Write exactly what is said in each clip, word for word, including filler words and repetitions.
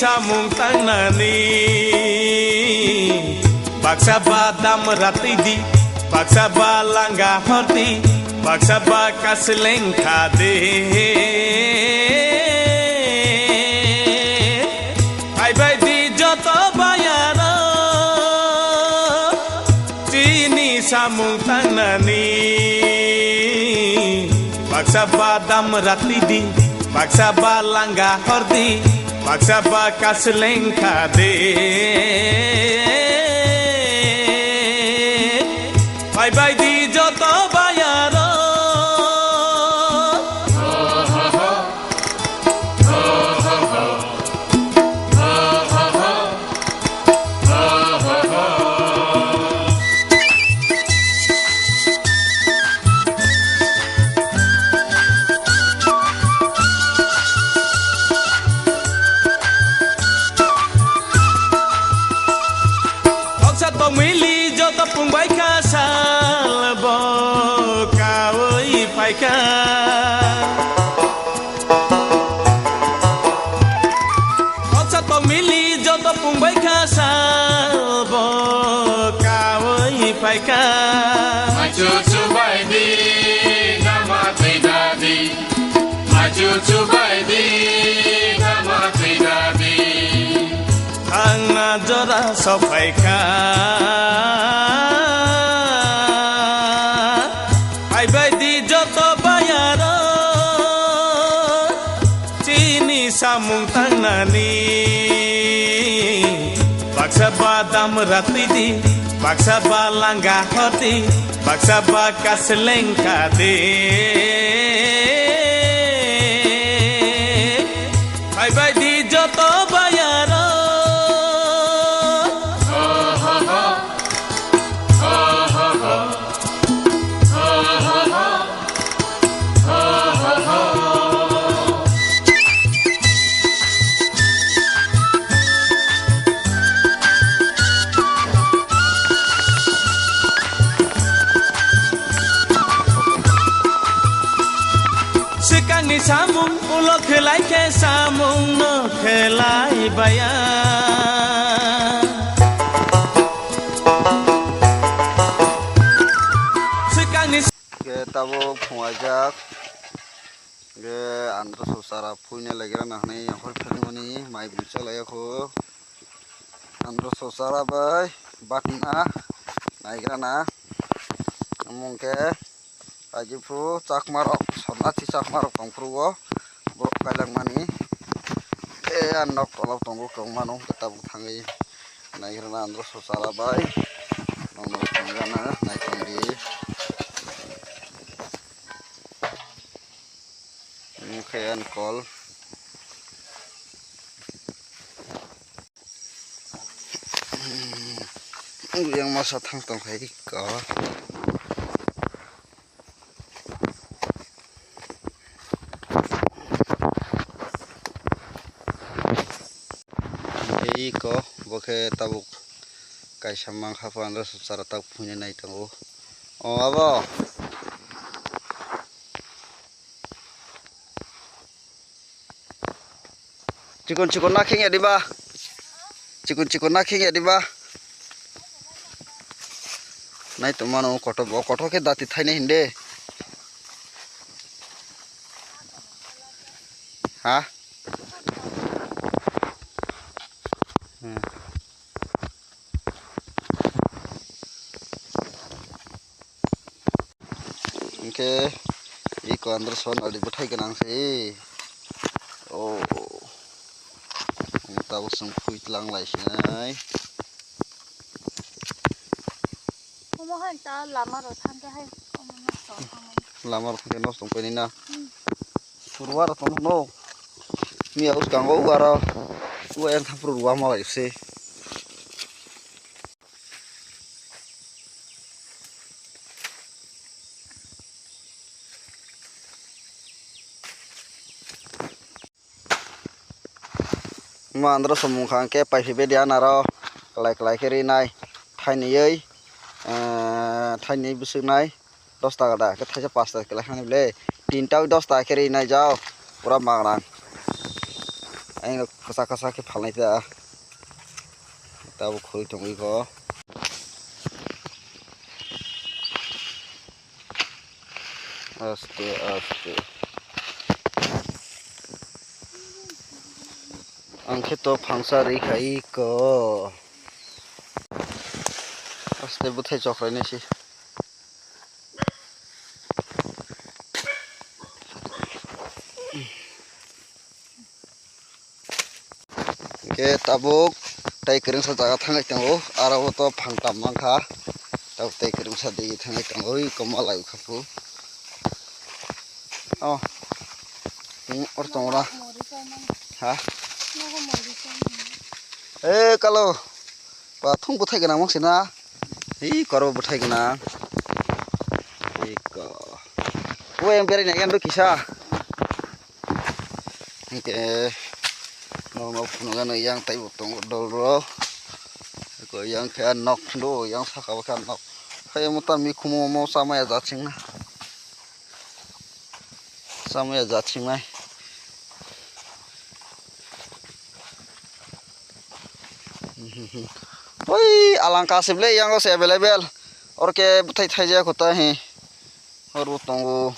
Samung tangnani, baksa ba damra twidi, baksa ba langa hordi, baksa ba kasleng khade. Phaibai di joto bayaro, chini samung tangnani, baksa ba damra twidi, baksa ba langa hordi, baksa ba kasleng khade. Phaibai di joto bayaro. Khoksa tongmili joto pungbai kha sal bo kaui phaikha. Khoksa tongmili joto pungbai kha sal bo kaui phaikha. Machu chubai di, nama twi dadi. Machu chubai di, nama twi dadi. Thangna jora sophaikha. Phaibai di joto bayaro, chini samung tangnani. Baksa ba damra twidi, baksa ba langa hordi, baksa ba kasleng khade. Phaibai di joto bayaro. Swkangni samung ulo khlai khe samung no khlai baya. Swkangni Khe tabuk phungaijak. Khe andro so chara phuina laigra na hwnwi yakhor phelmani mai bwsa lai yakho. Andro so chara bai batna naigra na. Amung khe aji phu chakmarok, sonna chi chakmarok tong phuru o borok kailak mani. E, a nok tolok tongo kwbangma no, hwnkhe tabuk thangwi naigrana andro so chara bai. Nono thangana naitongdi. Mukhe an kol. Yang masa thang tongkhai ko. Iko bo khe tabuk kaisa mankha pho, andro so chara tabuk phuina nai tongo. O abo. Chikon chikon na kheng ya diba? Chikon chikon na kheng ya diba? Nai tongmano kotor bo, kotor khe dati thainai hinde. Ha? Hmm. Hwnkhe iko andro son ali bwthai gwnang se. O. Tabuk chwng phui tlang lai sinai. Omo hai ta lama rok thang khe hai omo nosto thangmani. Lama rok thang khe nosto wngpai nai na. Hmm. Phuruwa rok tong no. Miya bwskango aro. Uwa yang thang phuru ruwa malai se. Mo andro somung kha hwnkhe paiphi bedi anaro kwlai kwlai khe rinai thainwi, eh, thainwi bwswknai. Dos taka da, khe thaisa pash taka kwlai khani bwle. Tinta o dos taka khe rinai jao, pura magna. Ang kasa kasa khe phalnai ta. Tabuk khurui tongwi kho. Aste aste. Ang khe to phangsa ri khai ko. Aste bwthai chokrai nai si. Hingke tabuk tei kwrwngsa jaga thangwi tongo, aro o to phang tam mankha, tabuk tei kwrwngsa digi thangwi tongo, ui koma lai kha phu. Oh, hmm, or tongo na. Ha? E kalo, ba thung bwthai gwnang mang sina. Hi koro bwthai gwnang. Hi ko. Ui ang berai nai kisa. Hingke nok nok phunukgano yang taibo tongo dol rok. Ko yang khe nok phunuk yang saka bo khe nok. Hai omo ta mikhumu omo chamaya jachingna. Chamaya jachingnai. Oi alang kasip le yang se available. Orke bwthai thaijak kota he. Oro tongo.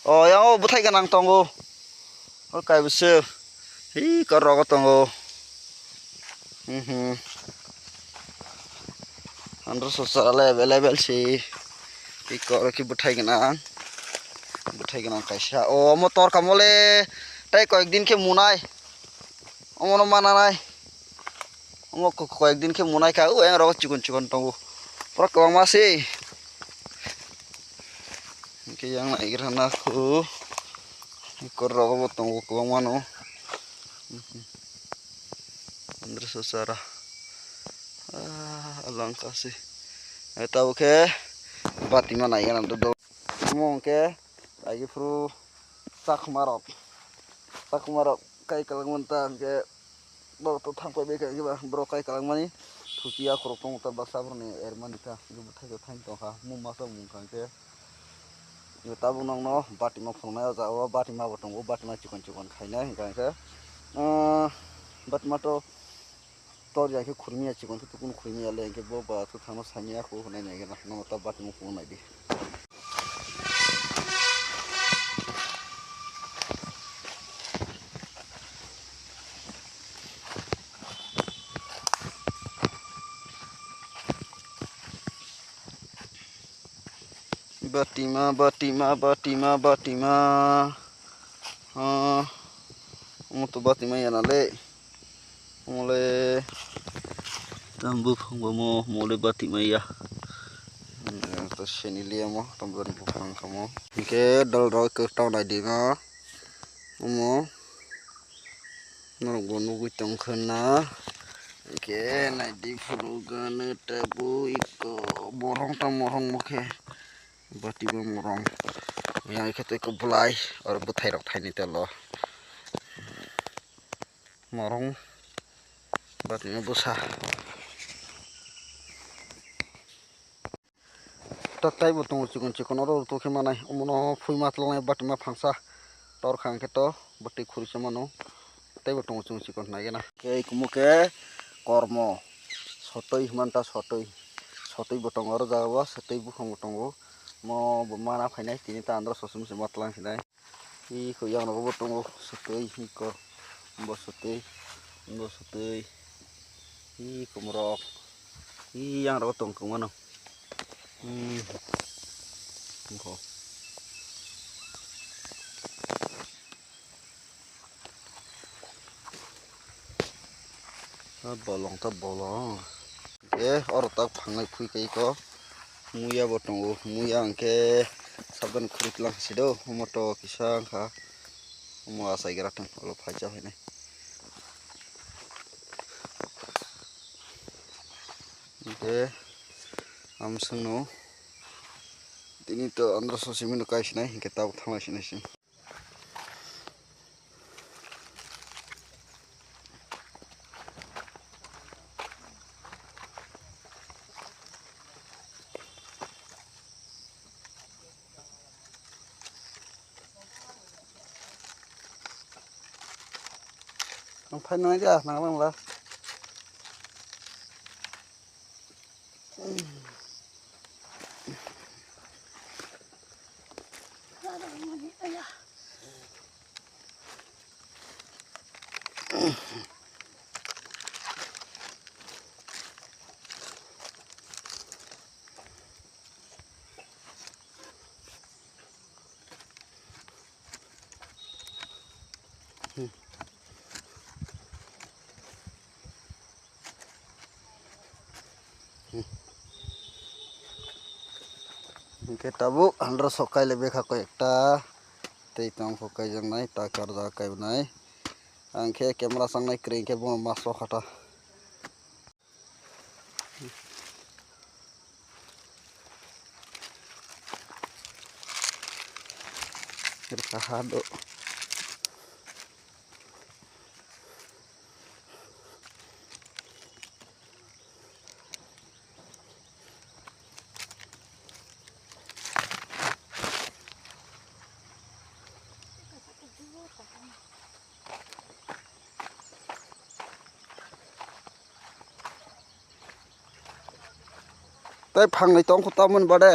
O yang o bwthai gwnang tongo. O kaibwswk. Hi kor rogo tongo. Mhm. Andro sosa le available si. Hi kor ki bwthai gwnang. Bwthai gwnang kaisa. O omo tor kamo le. Tai koyek din khe munai. Omono mananai. Omo ko-, koyek din khe munai kha, o yang rogo chikon chikon tongo. Pura kwbangma se. Hingke yang naigra na khu. Kor rogo bo tongo kwbangma no. Andro sosara. Ah, alang kasi. Ai tabo khe bati ma nai gana do. Omo hingke Lagi phuru chakma rok, chakma rok kai kalangmani ta hingke borok to thangpai bai kha, hingke ba borok kai kalangmani thuchi akhorok tongo ta baksa borokni ermani ta hingke bwthai rok thaini tongkha mung masa mung kha hingke tabuk nokno batima phunuknai o jaga o batima bo tongo, batima chikon chikon khainai hingka hingke, ah, batima to. Tor ya khe khurmiya chikon khe tukun khurmiya le hingke bo ba thu thangno samiya khu hwnwi nai gana nono ta batimung phunuk nai di. Batima, batima, batima, batima. Ah, omo to batima ya na le. Omo le tam buphang bo mo, mo le batima ya. Hmm, to seni le mo, tam buphang kamo. Hingke dol rok kwtang nai di no. Omo norok bo nugui tong kha na. Hingke nai di phuru gana tabuk iko borong ta morong bo khe. Bati bo morong. Yang khe tei ko bulai oro bwthai rok thaini telo. Morong bati no bwsa. Ta taibo tongo chikon chikon oro to khe manai omono phui ma tlongnai batima phangsa tor kha hwnkhe to bwtwi khurisa mano taibo tongo chikon chikon naigena khe kumo khe kormo sotwi hwnmanta sotwi sotwi bo tongo oro jaga o sotwi buphang bo tongo mo bo mana phainai tini ta andro sosom se ma tlang sinai. Iko yang rogo bo tongo sotwi iko bo sotwi bo sotwi iko morok yang rogo tong kong mano. Hmm. Iko. Ah, bolong ta bolong. Eh, oro tak phangai phui kai ko. Muya bo tongo. Muya hwnkhe sabdan khurui tlang si do. Omo to kisa wngkha. Omo asai gra thang. Olo phai cha hwnwi. Hwnkhe amswngno. Tini to andro so simino kai sinai. Hwnkhe tabuk thanglai sinai sing. Ang phai nai dia, nang lang la. Hingke tabuk andro sok kaile bekha koi ekta tei tongkho kaijaknai ta karjak kaibwnai. Ang khe camera changnai kwrwi hingke bono ma sok kha ta. Rwkha ha do. Tei phangni tongkho tamoni bade.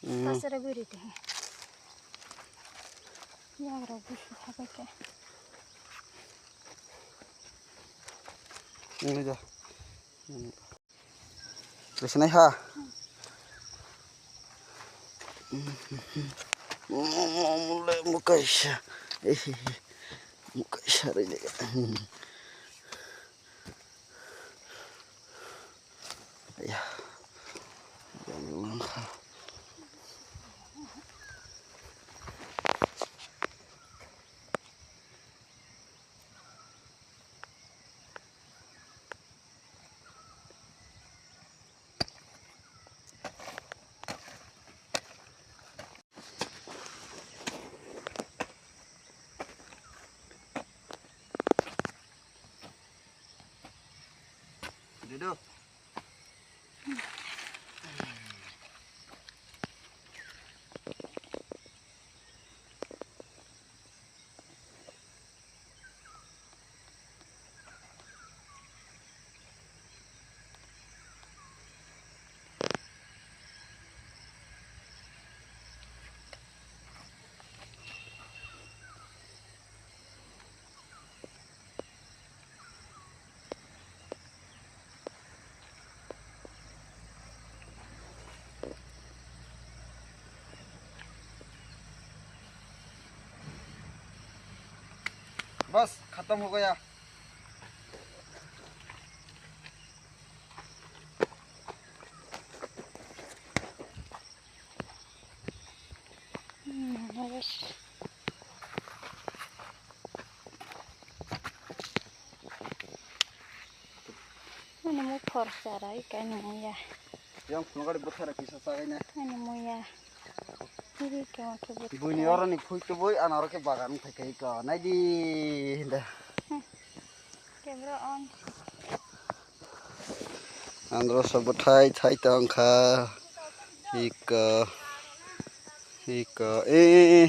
Mm. Tasara bwrwi tong. Yagra gusu thabai khe. Ini dah. Ini. Bisinai ha. Mule mukaisa. Eh, mukaisa ri de. Ya. Yang langka. Duduk. बस, खत्म हो गया। Hmm, bas. Ani mo phor sarai kaini mo ya. Yang phunugari bwthara kisa sagai na. Ani mo ya. Iri ke mo ke bwthara. Buini oro ni phui tubui, ano oro ke bagan thai kai ko. Nai di hinda. Hmm. Camera on. Andro so bwthai thai tong kha. Iko. Iko. E, e, e.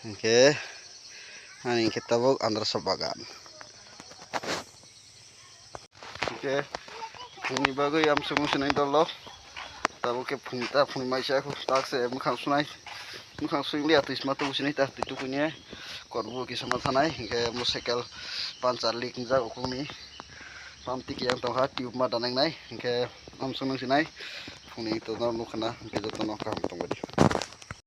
Hingke. Ani hingke tabuk andro so bagan. Hingke. Phungni bagwi amsung sinai dolo. Tabuk khe phung ta phung mai sa khu tak se mukhang sunai. Mukhang sui lia twi sma tu sinai ta twi tu kunya. Kor bu kisa ma thanai hingke mo cycle puncture lik jak okung ni. Pam tiki yang tong ha tube ma danang nai hingke amsung nang sinai. Phungni to nor nukha na hingke joto no kaham tong badi.